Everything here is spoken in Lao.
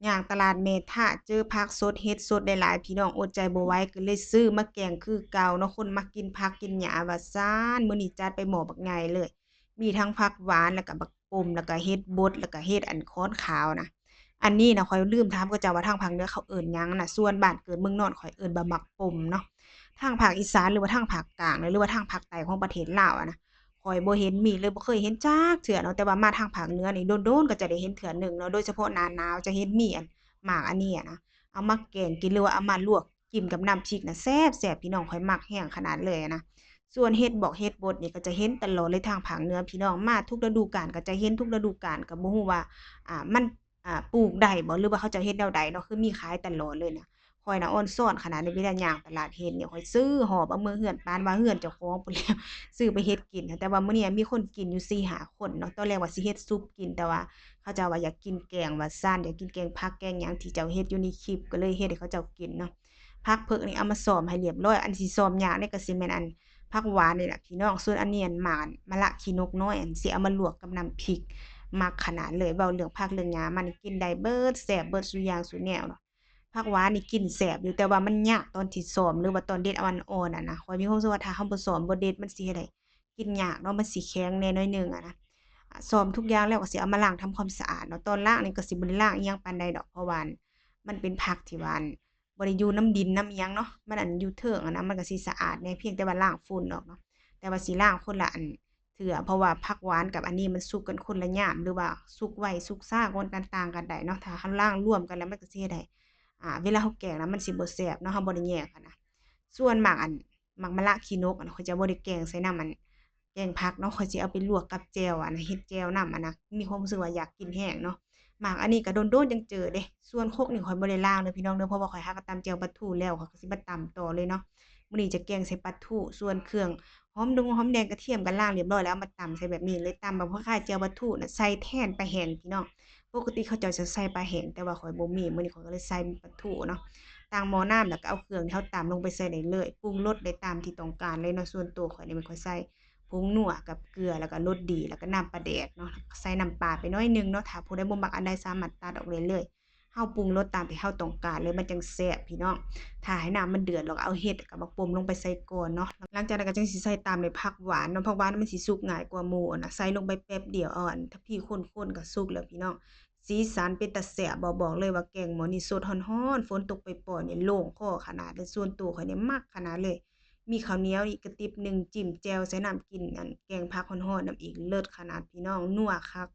ຍ່າງຕະຫຼາດແມ່ທາດ ເຈີຜັກສົດເຫັດສົດຫຼາຍໆ ພີ່ນ້ອງອົດໃຈບໍ່ໄຫວ ກໍເລີຍຊື້ມາແກງຄືເກົ່າເນາະ. ຄົນມັກກິນຜັກກິນຫຍ້າວ່າຊັ້ນ, ມື້ນີ້ຈັດໄປໝໍ້ບັກໃຫຍ່ເລີຍ. ມີທັງຜັກຫວານ ແລ້ວກໍບັກປົມ ແລ້ວກໍເຫັດບົດ ແລ້ວກໍເຫັດອັນຂອນຂາວນະ. ອັນນີ້ນະ ຂ້ອຍລືມຖາມເຂົາເຈົ້າວ່າທາງພາກເໜືອເຂົາເອີ້ນຫຍັງນະ. ສ່ວນບ້ານເກີດເມືອງນອນຂ້ອຍເອີ້ນວ່າໝາກປົມເນາະ. ທາງພາກອີສານ ຫຼືວ່າທາງພາກກາງ ຫຼືວ່າທາງພາກໃຕ້ຂອງປະເທດລາວອະນະ ຂ້ອຍບໍ່ເຫັນມີເລີຍ ບໍ່ເຄີຍເຫັນຈັກເທື່ອເນາະ. ແຕ່ວ່າມາທາງພາກເໜືອນີ້ ດົນໆກໍຈະໄດ້ເຫັນເທື່ອໜຶ່ງເນາະ, ໂດຍສະເພາະໜ້າໜາວຈະເຫັນມີອັນໝາກອັນນີ້ອະນະ ເອົາມາແກງກິນ ຫຼືວ່າເອົາມາລວກ ຈິ້ມກັບນ້ຳພິກນະ ແຊບໆ ພີ່ນ້ອງ, ຂ້ອຍມັກແຮງຂະໜາດເລີຍນະ. ສ່ວນເຫັດບອກເຫັດບົດນີ້ກໍຈະເຫັນຕະຫຼອດເລີຍທາງພາກເໜືອ ພີ່ນ້ອງ, ມາທຸກລະດູການກໍຈະເຫັນທຸກລະດູການ, ກໍບໍ່ຮູ້ວ່າ ອ່າ ມັນ ອ່າ ປູກໄດ້ບໍ່ ຫຼືວ່າເຂົາເຈົ້າເຮັດແນວໃດເນາະ ຄືມີຂາຍຕະຫຼອດເລີຍນະ. ຂ້ອຍນະອ່ອນຊອນຂະໜາດໃດ ເວລາຍ່າງຕະຫຼາດເຫັດນີ້ ຂ້ອຍຊື້ຫອບເອົາເມືອເຮືອນ ປານວ່າເຮືອນເຈົ້າຂອງພຸ້ນແຫຼ້ວ ຊື້ໄປເຮັດກິນ. ແຕ່ວ່າມື້ນີ້ມີຄົນກິນຢູ່ສີ່ຫ້າຄົນເນາະ, ຕອນແລກວ່າຊິເຮັດຊຸບກິນ ແຕ່ວ່າເຂົາເຈົ້າວ່າຢາກກິນແກງວ່າຊັ້ນ, ຢາກກິນແກງຜັກແກງຫຍັງທີ່ເຈົ້າເຮັດຢູ່ໃນຄລິບ ກໍເລີຍເຮັດໃຫ້ເຂົາເຈົ້າກິນເນາະ. ຜັກເຜິກນີ້ເອົາມາຊອມໃຫ້ລຽບຮ້ອຍ, ອັນຊິຊອມຍາກນີ້ກໍຊິແມ່ນອັນຜັກຫວານນີ້ແຫຼະພີ່ນ້ອງ. ສ່ວນອັນນີ້ອັນໝາກມະລະຂີ້ນົກນ້ອຍ ອັນຊິເອົາມາລວກກັບນ້ຳພິກ ມັກຂະໜາດເລີຍ. ເວົ້າເລື່ອງຜັກເລື່ອງຫຍ້າ ມັນກິນໄດ້ເບິດ ແຊບເບິດສູ່ຢ່າງສູ່ແນວເນາະ. ຜັກຫວານນີ້ກິນແຊບຢູ່ ແຕ່ວ່າມັນຍາກຕອນທີ່ຊອມ ຫຼືວ່າຕອນເດັດເອົາອັນອ່ອນຫັ້ນນະ. ຂ້ອຍມີຄວາມຮູ້ສຶກວ່າຖ້າເຮົາບໍ່ຊອມບໍ່ເດັດ ມັນຊິເຮັດໃຫ້ກິນຍາກເນາະ, ມັນຊິແຂງແດ່ໜ້ອຍໜຶ່ງຫັ້ນນະ. ອາ ຊອມທຸກຢ່າງແລ້ວກໍຊິເອົາມາລ້າງທຳຄວາມສະອາດເນາະ. ຕອນລ້າງນີ້ກໍຊິບໍ່ໄດ້ລ້າງອີ່ຫຍັງປານໃດດອກ ເພາະວ່າມັນເປັນຜັກທີ່ວ່າ ບໍ່ໄດ້ຢູ່ນຳດິນນຳອີ່ຫຍັງເນາະ, ມັນອັນຢູ່ເທິງຫັ້ນນະ ມັນກໍຊິສະອາດແດ່ ພຽງແຕ່ວ່າລ້າງຝຸ່ນອອກເນາະ. ແຕ່ວ່າຊິລ້າງຄົນລະອັນເທື່ອ ເພາະວ່າຜັກຫວານກັບອັນນີ້ມັນສຸກກັນຄົນລະຍາມ ຫຼືວ່າສຸກໄວສຸກຊ້າ ມັນຕ່າງກັນໄດ້ເນາະ. ຖ້າເຮົາລ້າງລວມກັນແລ້ວ ມັນກໍຊິເຮັດໃຫ້ ອ່າ ເວລາເຮົາແກງນະ ມັນຊິບໍ່ແຊບເນາະ, ເຮົາບໍ່ໄດ້ແຍກຫັ້ນນະ. ສ່ວນໝາກອັນ ໝາກມະລະຂີ້ນົກຫັ້ນ ຂ້ອຍຈະບໍ່ໄດ້ແກງໃສ່ນ້ຳອັນ ແກງຜັກເນາະ, ຂ້ອຍຊິເອົາໄປລວກກັບແຈ່ວ ອັນເຮັດແຈ່ວນຳ ອັນນະ ມີຄວາມຮູ້ສຶກວ່າຢາກກິນແຮງເນາະ. ໝາກອັນນີ້ກໍດົນໆຈັ່ງເຈີເດ້. ສ່ວນຄົກນີ້ຂ້ອຍບໍ່ໄດ້ລ້າງເດີພີ່ນ້ອງເດີ, ເພາະວ່າຂ້ອຍຫາກໍຕຳແຈ່ວປາທູແລ້ວ ຂ້ອຍກໍຊິມາຕຳຕໍ່ເລີຍເນາະ. ມື້ນີ້ຈະແກງໃສ່ປາທູ, ສ່ວນເຄື່ອງຫອມດົງ ຫອມແດງ ກະທຽມກໍລ້າງລຽບຮ້ອຍແລ້ວ ເອົາມາຕຳໃສ່ແບບນີ້ເລີຍ, ຕຳແບບຄ້າຍໆແຈ່ວປາທູນະ ໃສ່ແທນປາແຫ້ງພີ່ນ້ອງ. ປົກກະຕິເຂົາເຈົ້າຈະໃສ່ປາແຫ້ງ ແຕ່ວ່າຂ້ອຍບໍ່ມີ, ມື້ນີ້ຂ້ອຍກໍເລີຍໃສ່ປາທູເນາະ. ຕັ້ງໝໍ້ນ້ຳ ແລ້ວກໍເອົາເຄື່ອງທີ່ເຮົາຕຳລົງໄປໃສ່ໄດ້ເລີຍ, ປຸງລົດໄດ້ຕາມທີ່ຕ້ອງການເລີຍເນາະ. ສ່ວນຕົວຂ້ອຍນີ້ແມ່ນຂ້ອຍໃສ່ ຜົງນົວກັບເກືອ ແລ້ວກໍລົດດີ ແລ້ວກໍນ້ຳປາແດກເນາະ, ໃສ່ນ້ຳປາໄປໜ້ອຍໜຶ່ງເນາະ. ຖ້າຜູ້ໃດບໍ່ມັກອັນໃດສາມາດຕັດອອກໄດ້ເລີຍ. ເຮົາປຸງລົດຕາມທີ່ເຮົາຕ້ອງການເລີຍ ມັນຈັ່ງແຊບພີ່ນ້ອງ. ຖ້າໃຫ້ນ້ຳມັນເດືອດ ແລ້ວກໍເອົາເຫັດກັບບັກປົມລົງໄປໃສ່ກ່ອນເນາະ. ຫຼັງຈາກນັ້ນກໍຈັ່ງຊິໃສ່ຕາມດ້ວຍຜັກຫວານເນາະ, ຜັກຫວານມັນຊິສຸກງ່າຍກວ່າໝູ່ນະ, ໃສ່ລົງໄປແປັບດຽວ ເອົາອັນທະພີຄົນໆກໍສຸກແລ້ວພີ່ນ້ອງ. ສີສັນເປັນຕາແຊບບໍ່ ບອກເລີຍວ່າແກງໝໍ້ນີ້ສົດຮ້ອນໆ ຝົນຕົກປ່ອຍໆນີ້ໂລ່ງຄໍຂະໜາດເລີຍ. ສ່ວນຕົວຂ້ອຍນີ້ມັກຂະໜາດເລີຍ. ມີເຂົ້າໜຽວອີກກະຕິບໜຶ່ງ ຈິ້ມແຈ່ວໃສ່ນ້ຳກິນ ອັນແກງຜັກຮ້ອນໆນຳອີກ ເລີດຂະໜາດພີ່ນ້ອງ ນົວຄັກ.